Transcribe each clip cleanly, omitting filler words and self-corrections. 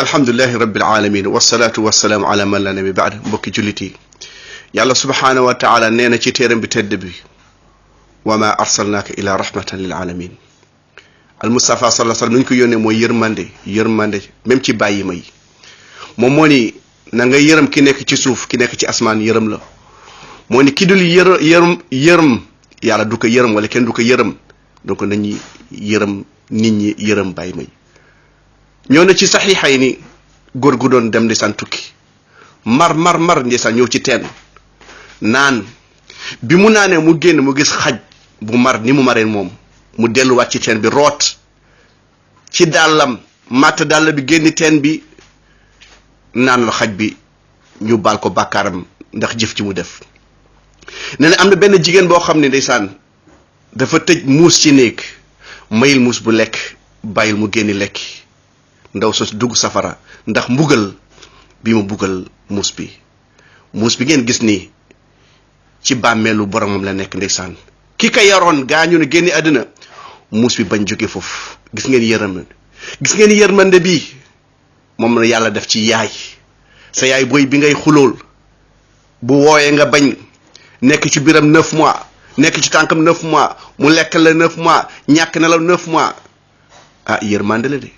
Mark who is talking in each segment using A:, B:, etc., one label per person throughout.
A: alhamdulillahi rabbil alamin wasalaatu wasalaamu ala man la nabi baad mbokki jullit yi yàlla subhanahu wa taala nee na ci téeram bi tedd bi wa ma arsalnaaka ila rahmatan lil alamin al mustafa sallallahu alayhi wasallam ñu ko yónnee mooy yërmande même ci bàyyi may moom moo ni na nga yërëm ki nekk ci suuf ki nekk ci asmaan yërëm la moo ni ki dul yërëm yàlla du ko yërëm wala kenn du ko yërëm donc nañu yërëm nit ñi yërëm bàyyi may ñoo na ci saxiixay ni góor gu doon dem ndeysaan tukki mar ndeysaan ñëw ci teen naan bi mu naanee mu génn mu gis xaj bu mar ni mu mareen moom mu delluwaat ci teen bi root ci dàllam matt dàll bi génn teen bi naan la xaj bi ñu baal ko bàkkaaram ndax jëf ci mu def nee na am na benn jigéen boo xam ne ndeysaan dafa tëj muus ci néeg mayil muus bu lekk bàyyil mu génni lekki ndaw sos dugg safara ndax mbugal bi mu mbugal muus bi ngeen gis ni ci bàmmeelu boromam la nekk ndeysaan ki ka yaroon gaañu ne génni àddina muus bi bañ jóge foofu gis ngeen yërmande bi moom la yàlla def ci yaay sa yaay booy bi ngay xulool bu wooyee nga bañ nekk ci biram 9 mois nekk ci tànkam 9 mois mu lekk la 9 mois ñàkk na la 9 mois ah yërmande la de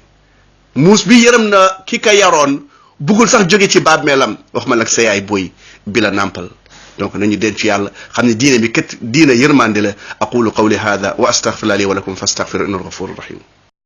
A: muus bi yërëm na ki ka yaroon buggul sax jóge ci bàmmeelam wax ma nag sa yaay booy bi la nàmpal donc nañu denc ci yàlla xam ne diine bi kat diine yërmande la aqulu qawli hada wa astaghfirullahi li wa lakum fastaghfiru innahu ghafurur rahim